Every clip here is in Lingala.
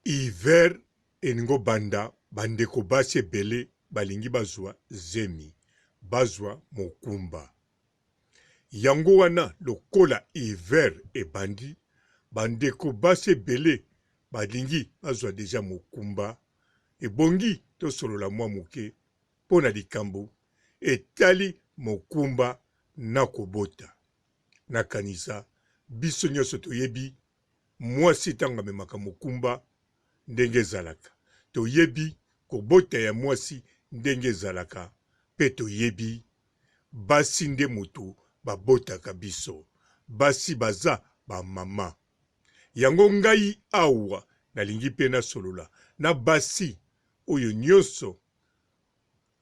Hiver elingi obanda ba ndeko basi ebele balingi bazua zemi, bazua mokumba. Yango wana lokola hiver ebandi ba ndeko basi ebele balingi bazua dejà mokumba, ebongi tosolola mwa moke mpo na likambo etali mokumba na kobota. Nakanisa biso nionso toyebi Mwasi ntango amemaka mokumba ndenge ezalaka. Toyebi kobota ya mwasi ndenge ezalaka mpe toyebi basi nde moto babotaka biso. Basi baza ba mama. Yango ngai awa nalingi mpe nasolola na basi oyo nionso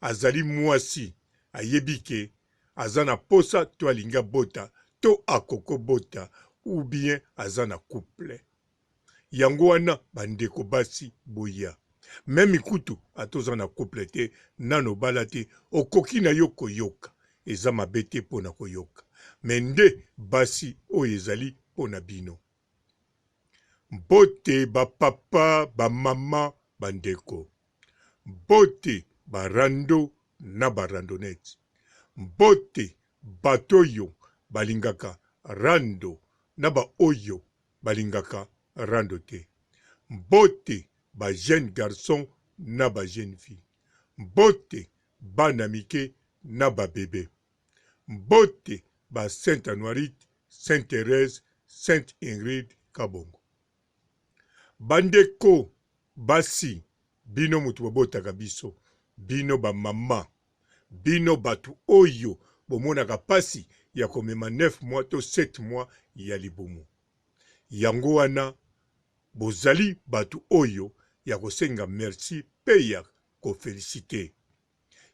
azali muasi ayebi ke aza na posa to alingi abota to akoko bota ou bien aza na couple yango wana ba ndeko basi boya meme kutu ata oza na couple te nanu obala te okoki na yo koyoka eza mabe te pona koyoka mais nde basi oyo ezali pona bino Mbote ba papa, ba mama, ba ndeko. Mbote ba rando na ba randonnette. Mbote bato oyo balingaka rando na ba oyo balingaka rando te. Mbote ba jeunes garçons na ba jeunes filles. Mbote bana mike na ba bebes. Mbote ba Saint Anuarite, Saint Therèse, Sainte Ingrid Kabongo. Ba ndeko basi bino mutu bobotaka biso, bino ba mama, bino batu oyo bomonaka pasi ya komema 9 mois to 7 mois ya libumu. Yango wana bozali batu oyo ya kosenga merci pe ya ko feliciter.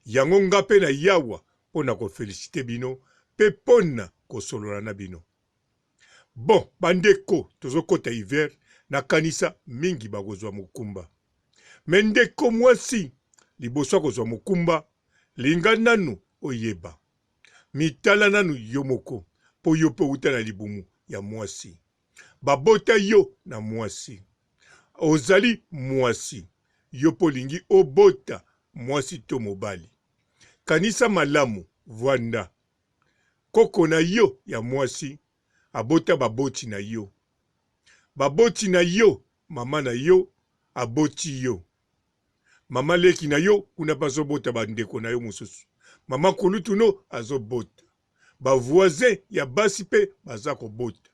Yango nga pe na yawa pona ko feliciter bino pe pona kosolola na bino. Bon ba ndeko tozo kota hiver na kanisa mingi bakozua mokumba. Mais ndeko mwasi liboso ya kozua mokumba linga nanu oyeba. Mitala nanu yo moko po yo pe owuta na libumu ya mwasi. Babota yo na mwasi. Ozali mwasi. Yo pe olingi obota mwasi to mobali. Kanisa malamu, vanda. Koko na yo ya mwasi abota baboti na yo. Baboti na yo, mama na yo aboti yo. Mama leki na yo kuna pe azobota ba ndeko na yo mosusu. Mama kulutu no azobota. Ba voisins ya basi pe baza kobota.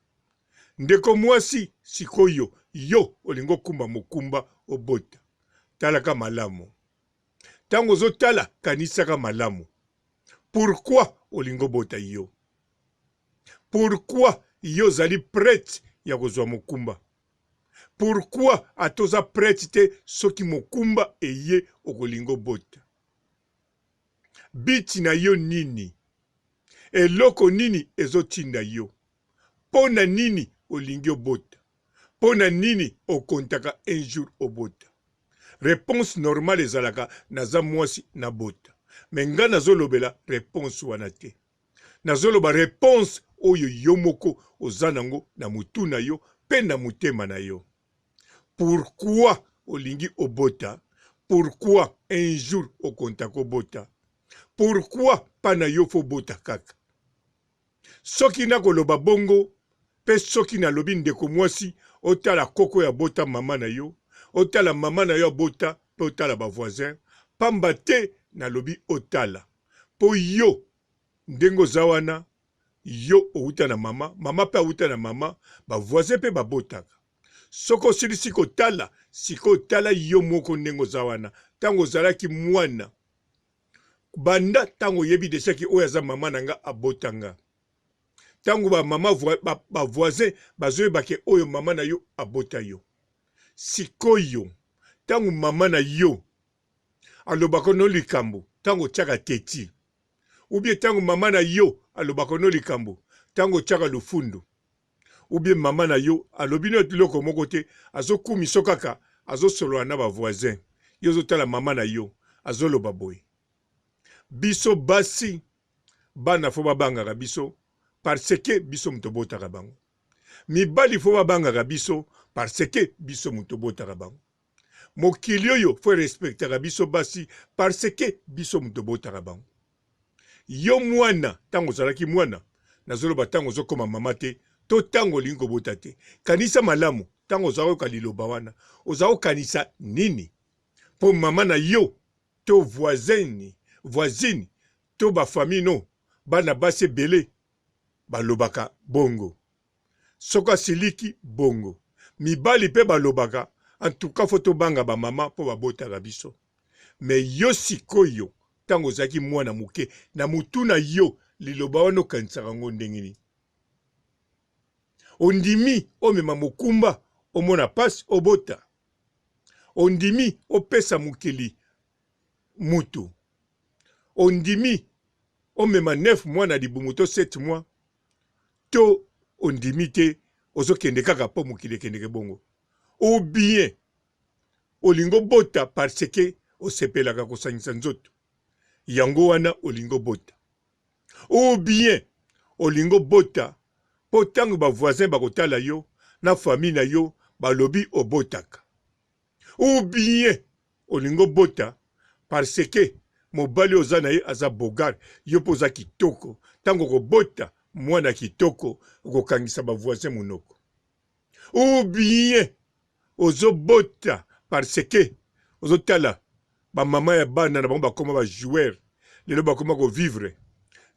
Ndeko mwasi sikoyo yo olingi okumba mokumba obota. Talaka malamu. Tango ozotala kanisaka malamu. Pourquoi olingi obota yo? Pourquoi yo ozali prete ya kozwa mokumba? Pourquoi ata oza prete te soki mokumba eye okolinga obota? But na yo nini? Eloko nini ezotinda yo? Po na nini olingi obota? Po na nini o comptaka un jour obota? Reponse normale ezalaka naza muasi nabota. Mais nga nazolobela reponse wana te. Nazoloba reponse oyo yo moko oza nango na mutu na yo pe na motema na yo. Pourquoi olingi obota? Pourquoi un jour o comptaka obota? Pourquoi pa na yo faut obota kaka? Soki nako loba bongo pe soki nalobi ndeko mwasi otala koko oyo abota mama na yo, otala mama na yo abota pe otala ba voisins, pamba te nalobi otala po yo ndenge oza wana yo owuta na mama, mama pe awuta na mama, ba voisins pe babotaka. Soki osilisi kotala, sikoyo tala yo moko ndenge oza wana tango ozalaki mwana Banda tango oyebi dejà ke oyo aza maman na nga abota nga. Tango ba maman ba voisin bazoyeba ke oyo maman na yo abota yo. Sikoyo tango maman na yo alobaka no likambo tango otiaka teti ou bien tango maman na yo alobaka no likambo tango otiaka lofundu ou bien maman na yo alobi no eloko moko te azokumiso kaka azosolola na ba voisin yo ozotala maman na yo azoloba boye biso basi bana fo babangaka biso parce que biso moto obotaka bango mibali fo babangaka biso. Parce que biso moto tobotaka bango. Mokili oyo faut respectaka biso basi parce que biso moto tobotaka bango. Yo mwana tango ozalaki mwana, nazoloba tango ozokoma mama te to tango olingi kobota te. Kanisa malamu tango oza koyoka liloba wana, oza kokanisa nini? Po mama na yo to voisin, voisine to ba famille no bana basi ebele balobaka bongo. Soki asiliki bongo. Mibali pe balobaka en tout cas faut tobanga ba mama po babotaka biso. Mais yo sikoyo tango ozalaki mwana muke na mutu na yo liloba wana okanisaka yango ndenge nini? Ondimi omema mokumba omona pasi obota? Ondimi opesa mokili mutu? Ondimi omema 9 mois na libumu to 7 mois? To ondimi te ozokende kaka po mokili ekendeke bongo? Ou bien olingi obota parce que osepelaka kosangisa nzoto yango wana olingi obota? Ou bien olingi obota po tango ba voisins bakotala yo na famille na yo balobi obotaka? Ou bien olingi obota parce que mobali oyo oza na ye aza beaugar, yo pe oza kitoko, tango okobota mwana kitoko okokangisa ba voisins munoko? Ou bien ozo bota parce que ozo tala ba maman ya bana na bango bakoma ba joueurs lelo bakoma ko vivre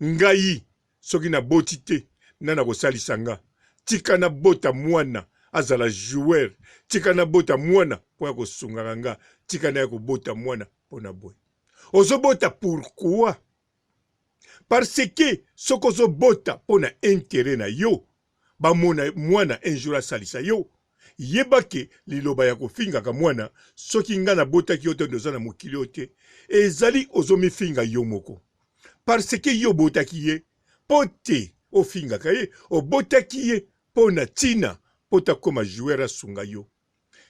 ngai soki na boti te nani akosalisa nga tika na bota mwana azala joueur tika na bota mwana po ya kosungaka nga tika na ya kobota mwana pona boye ozo bota pourquoi parce que soki ozo bota pona interet na yo bamona mwana un jour asalisa yo yeba ke liloba ya kofingaka mwana soki nga nabotaki yo te nde oza na mokili oyo te ezali ozomifinga yo moko parce que yo obotaki ye po te ofingaka ye obotaki ye po na tina po te akoma joueur asunga yo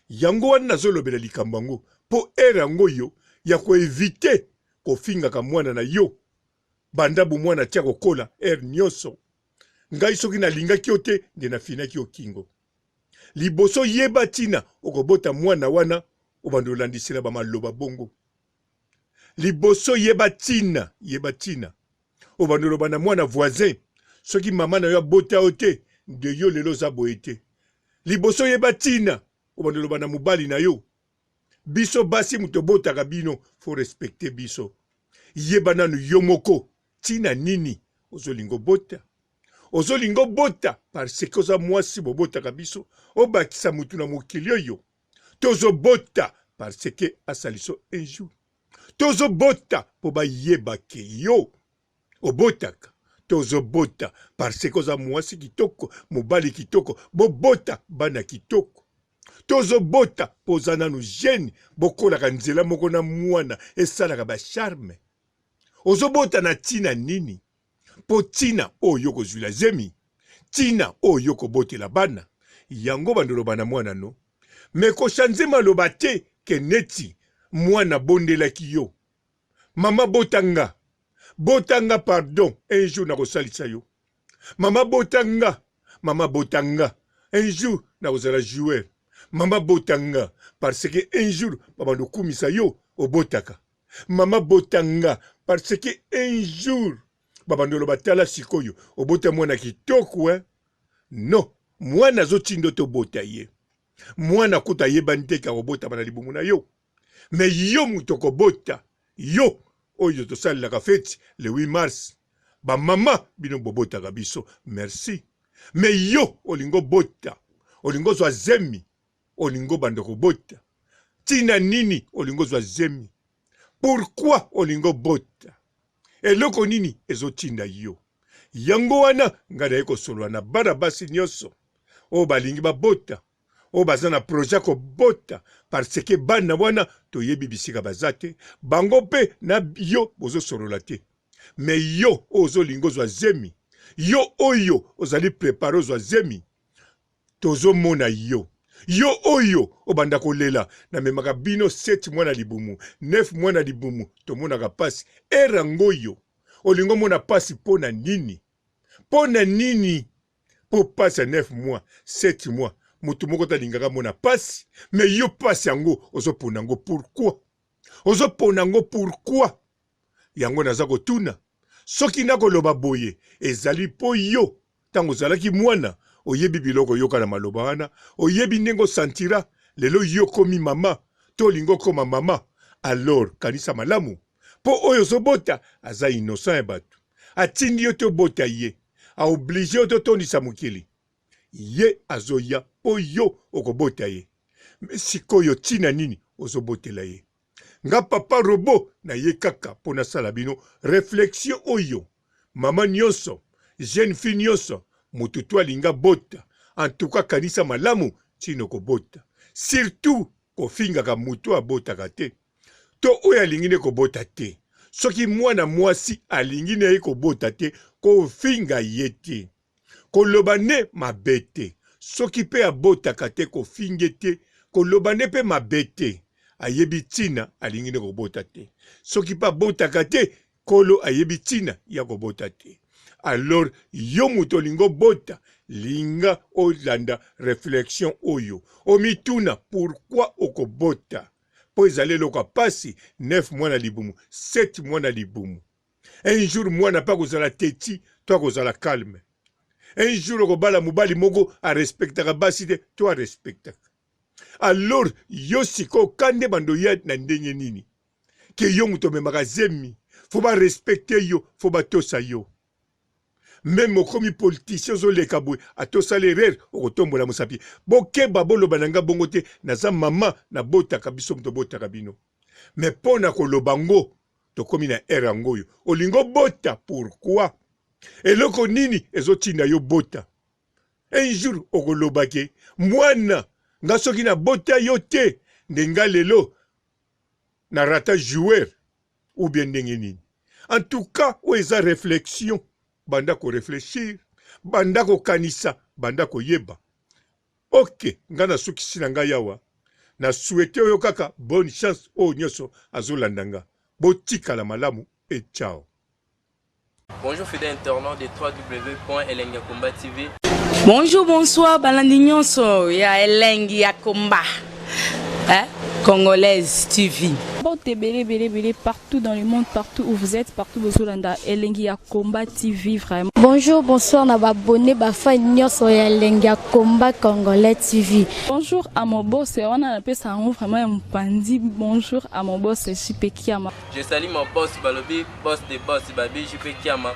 yango wana nazolobela likambo yango po heure yango oyo ya ko eviter kofingaka mwana na yo banda bomwana ti akokola heure nionso Ngai soki nalingaki yo te nde nafinaki yo kingo. Liboso yeba tina okobota mwana wana obanda olandisela ba maloba bongo. Liboso yeba tina, yeba tina obanda oloba na mwana voisin soki mama na yo abota yo te nde yo lelo oza boye te. Liboso yeba tina obanda oloba na mobali na yo biso basi moto obotaka bino faut respecter biso. Yeba nanu yo moko tina nini ozolinga obota. Ozolinga obota parce que oza mwasi bobotaka biso obakisa mutu na mokili oyo. Tozobota parce que asaliso un jour. Tozobota po bayeba ke yo obotaka. Tozobota parce que oza mwasi kitoko, mobali kitoko, bobota bana kitoko. Tozobota po oza nanu jeune, bokolaka nzela moko na mwana esalaka ba charme. Ozobota na tina nini? Po tina oyo okozwila zemi, tina oyo okobotela bana, yango bando oloba na mwana no. Mais ko changer maloba te ke neti mwana abondelaki yo. Mama bota nga, bota nga pardon un jour nakosalisa yo. Mama bota nga, mama bota nga un jour nakozala joueur. Mama bota nga parce que un jour babanda okumisa yo obotaka. Mama bota nga parce que un jour babanda oloba tala sikoyo obota mwana kitoko hein. Non, mwana azotinda yo te obota ye. Mwana kutu ayebani te ke akobotama na libumu na yo. Mais yo moto okobota, yo oyo tosalelaka feti le 8 mars, ba mama bino bobotaka biso, merci. Mais yo olingi obota, olingi ozwa zemi, olingi obanda kobota, tina nini olingi ozwa zemi? Pourquoi olingi obota? Eloko nini ezotinda yo? Yango wana ngai naye kosolola na bana basi nyonso oyo balingi babota, oyo baza na projet ya kobota, parce que bana wana toyebi bisika baza te, bango mpe na yo bozosolola te. Mais yo oyo ozolinga ozwa zemi, yo oyo ozali prepare ozwa zemi, tozomona yo. Yo oyo obanda kolela, namemaka bino 7 mois na libumu, 9 mois na libumu, tomonaka pasi. Heure yango oyo olingi omona pasi mpo na nini? Mpo na nini? Mpo pasi ya 9 mois, 7 mois, Moto moko te alingaka amona pasi, mais yo pasi yango ozopona yango pourquoi? Ozopona yango pourquoi? Yango naza kotuna, soki nakoloba boye ezali mpo yo tango ozalaki mwana oyebi biloko oyoka na maloba wana, oyebi ndenge osantira, lelo yo okomi mama to olingi okoma mama, alors kanisa malamu mpo oyo ozobota aza innocent ya bato, atindi yo te obota ye, a oblige yo te otondisa mokili, ye azoya mpo yo okobota ye, mais sikoyo tina nini ozobotela ye? Nga papa robot na ye kaka po nasala bino reflexion oyo maman nionso jeune fille nionso mutu tout alinga bota en tout cas kanisa malamu tina okobota surtout kofingaka mutu oyo abotaka te to oyo alingi nde kobota te soki mwana mwasi alingi naye kobota te kofinga ye te Koloba nde mabe te. Soki pe abotaka te kofinge te, koloba nde pe mabe te. Ayebi tina alingi nde kobota te. Soki pe abotaka te, Nkolo ayebi tina ya kobota te. Alors yo moto olingi obota, linga olanda reflexion oyo. Omituna pourquoi okobota? Po ezali eloko ya pasi, 9 mois na libumu, 7 mois na libumu. Un jour mwana pe akozala teti to akozala calme. Un jour okobala mobali moko a respectaka basi te to a respectaka. Alors yo sikoyo kanda ebanda oya na ndenge nini? Ke yo moto omemaka zemi, faut ba respecter yo, faut batosa yo. Meme okomi politicien ozoleka boye ata osali erreur okotombola mosapi. Bokeba boloba na nga bongo te, naza mama nabotaka biso moto obotaka bino. Mais mpo na koloba ngo Tokomi na heure yango oyo olingi obota pourquoi? Eloko nini ezotinda yo bota? Un jour okoloba ke mwana nga soki na bota yo te nde nga lelo na rata joueur ou bien ndenge nini? En tout cas oyo eza reflexion, banda ko reflechir, banda kokanisa, banda koyeba. Ok nga na sukisi na ngai awa na souhaite yo kaka bonne chance oyo nioso azo landa nga botikala malamu et ciao. Bonjour fidèle internaute de www.elengiyakomba.tv. Bonjour, bonsoir, balandi nyonso ya elengi ya combat. Hein? Congolaise TV. Mbote ebele ebele ebele partout dans le monde partout où vous êtes partout bozolanda elengi ya combat TV vraiment. Bonjour bonsoir na ba abonne ba fan nionso ya elengi ya combat congolais TV. Bonjour à mon boss wana napesa yango vraiment ya mopanzi bonjour à mon boss JP Kiama. Je salue mon boss balobi boss de boss babi JP Kiama.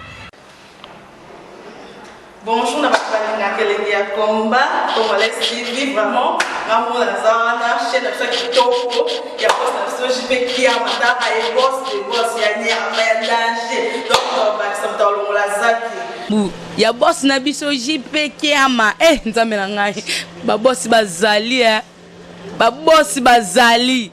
Bonjour na bato balingaka elengi ya combat congolais TV vraiment nga moko naza wana chaîne na biso ya kitoko ya boss na biso JP Kiama tala ye boss de boss ya nyama ya danger donc tobakisa moto alongola zaki Bu ya boss na biso JP Kiama eh nzambe na ngai ba boss bazali eh ba boss bazali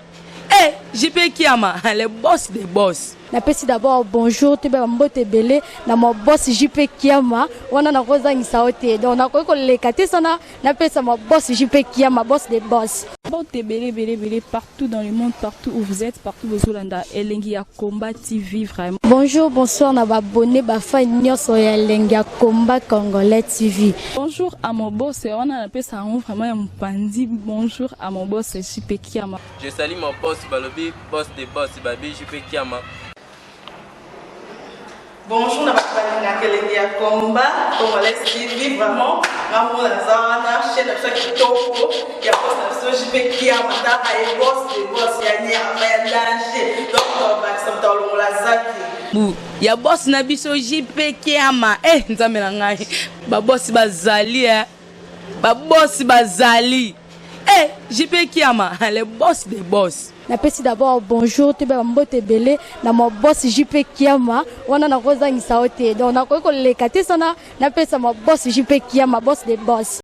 eh JP Kiama le boss de boss. Napesi d'abord bonjour toyeba ba mbote ebele na ma boss JP Kiama wana nakozangisa yo te donc nakoki koleka te sana napesa ma boss JP Kiama boss de boss. Mbote ebele ebele ebele partout dans le monde partout où vous êtes partout bozolanda elengi ya combat TV vraiment. Bonjour bonsoir na ba abonne ba fan nionso ya elengi ya combat congolais TV. Bonjour à mon boss wana napesa yango vraiment ya mopanzi bonjour à mon boss JP Kiama. Je salue mon boss balobi boss de boss babi JP Kiama. Bonjour na bato balingaka elengi ya combat congolais TV vraiment nga moko naza wana chaîne na biso ya kitoko ya boss na biso JP Kiama tala ye boss de boss ya nyama ya danger donc tobakisa moto alongola zaki Bu ya boss na biso JP Kiama eh nzambe na ngai ba boss bazali eh ba boss bazali Eh JP Kiama le boss des boss. Napesi d'abord bonjour toyeba ba mbote ebele na ma boss JP Kiama wana nakozangisa yo te donc nakoki koleka te sana napesa ma boss JP Kiama boss des boss.